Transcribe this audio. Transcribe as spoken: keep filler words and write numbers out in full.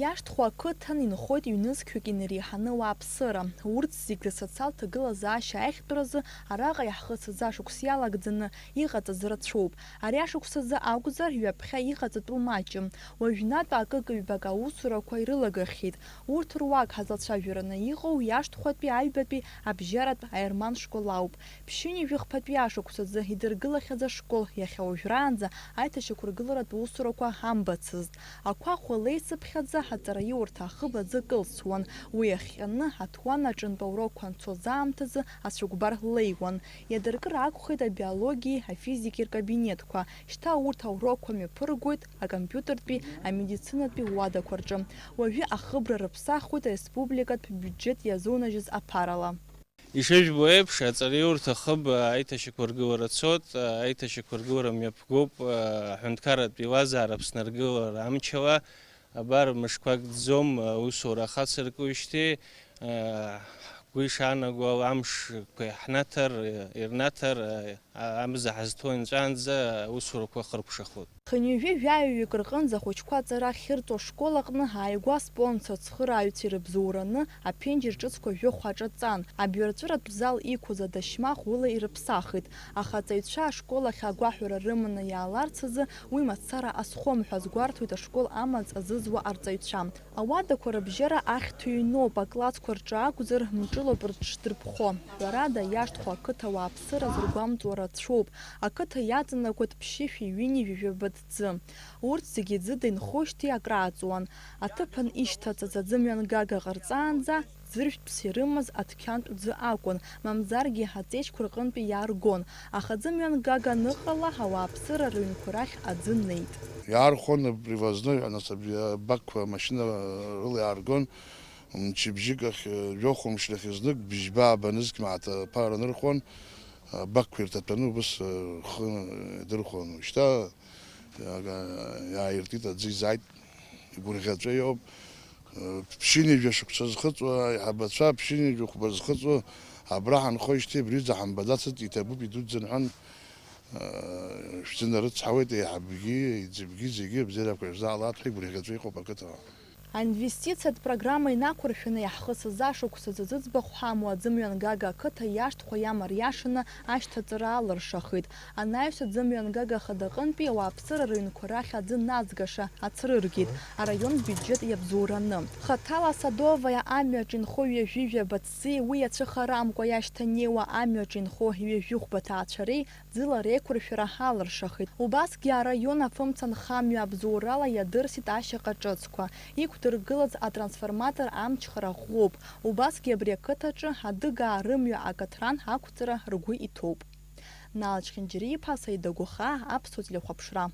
Иашҭхәа ақыҭан инхоит ҩнызқьҩык инареиҳаны ауааԥсыра. Урҭ зегь рсоциалтә ҭагылазаашьа аиӷьтәразы араҟа иаҳхысыз ашықәс иалагӡаны иҟаҵаз рацәоуп. Ари ашықәс азы акәзар, ҩаԥхьа иҟаҵатәу маҷым. Уажәнатә акык-ҩбак аусурақәа ирылагахьеит. Урҭ руак ҳазлацәажәараны иҟоу иашҭхәатәи аҩбатәи абжьаратә аерман школ ауп. Ԥшьынҩажәи хԥатәи ашықәс азы идыргылахьаз ашкол иахьа уажәраанӡа аиҭашьақәыргыларатә усурақәа амбацызт. Ақәа хәа леицыԥхьаӡа аҵараиурҭа ахыб аӡы кылсуан. Уи иахҟьаны аҭуан аҿынтә аурокқәа анцоз аамҭазы ацәыкәбар леиуан. Иадыркыр акәхеит абиологиеи афизикеи ркабинетқәа. Шьҭа урҭ аурокқәа мҩаԥыргоит акомпиутертәи, амедицинатәи уадақәа рҿы. Уажәы ахыбра рыԥсахуеит ареспубликатә биуџьет иазунажьыз аԥарала. Ишыжәбо еиԥш, аҵараиурҭа ахыб аиҭашьақәыргылара цоит, аиҭашьақәыргылара мҩаԥгоуп, аҳәынҭқарратә еилазаара Аԥсны аргылара амчала. Абар, мышқәак ӡӡом, аусура ахацыркуеижьҭеи, ҳгәы ишаанаго ала амшқәа иаҳнаҭар, ирнаҭар, амза ҳазҭоу инҵәаанӡа аусурақәа хыркәшахоит. Хынҩажәи жәаҩаҩык рҟынӡа ахәыҷқәа аҵара ахьырҵо ашкол аҟны ааигәа аспонсор цхырааҩцәа ирыбзоураны аԥенџьыр ҿыцқәа жәохә аҿаҵан. Абҩарҵәыратә зал иқәыз адашьмахә ула ирыԥсахит. Аха аҵаҩцәа ашкол ахь агәаҳәара рыманы иааларц азы уи мацара азхом ҳәа азгәарҭоит ашкол амаҵ азызуа арҵаҩцәа. Ауадақәа рыбжьара ахьҭа ҩноуп, аклассқәа рҿы акәзар, мҿылоуп рыҽдырԥхо. Ҳәарада, иашҭхәа ақыҭа ауааԥсыра зыргәамҵуа рацәоуп. Ақыҭа иаҵанакуеит ԥшьышәи ҩынҩажәи жәаба ӡы. Урҭ зегьы ӡыда инхоижьҭеи акрааҵуан. Аҭыԥан ишьҭаҵаз аӡымҩангага ҟарҵаанӡа, ӡыржәтәс ирымаз адәқьантә ӡы акәын, мамзаргьы аҵеџьқәа рҟынтәи иааргон, аха аӡымҩангага аныҟала, ауааԥсыра рыҩнқәа рахь аӡы неит. Иаархон привозной, нас, абри абакқәа амашьына рыла иааргон, мчыбжьык ахь, жәохә мшы ахь знык, бжьба ааба нызқь мааҭ аԥара нырхуан, абакқәа ирҭаҭәаны убыс рхы идырхуан. Шьҭа иааиртит, аӡы изааит, игәырӷьаҵәа иоуп. Ԥшьынҩажәа шықәса зхыҵуа аиҳабацәа, ԥшьынҩажәа хәба зхыҵуа абра ҳанхоижьҭеи абри рыӡа ҳамбаӡацызт, иҭабуп, идуӡӡан ҳәан, шәзынарыцҳауеит, еиҳабгьы, еиҵыбгьы, зегьы абзиарақәа шәзаалааит ҳәа игәырӷьаҵәа иҟоуп ақыҭа. Аинвестициатә программа инақәыршәаны иаҳхысыз ашықәс азы зыӡбахә ҳамоу аӡымҩангага ақыҭа иашҭхәа иамариашаны ашьҭаҵара алыршахеит. Анаҩс аӡымҩангага ахадаҟынтәи ауааԥсыра рыҩнқәа рахь аӡы наӡгаша ацрыргеит, араион биуџьет иабзоураны. Хаҭала Садоваиа амҩаҿ инхо ҩажәи жәаба ҵӡеи уи иацәыхарамкәа иашьҭанеиуа амҩаҿ инхо ҩажәи хәба ҭаацәареи ӡыла реиқәыршәара алыршахеит. Убасгьы араион афымца нхамҩа абзоурала иадырсит ашьаҟа ҿыцқәа. Иқәдыргылаз атрансформатор амчхара ӷәӷәоуп. Убасгьы абри ақыҭаҿы адыгаа рымҩа акаҭран ақәҵара ргәы иҭоуп. Нал Чхинџьариа-иԥа, Саида Гәахаа, Аԥсуа телехәаԥшра.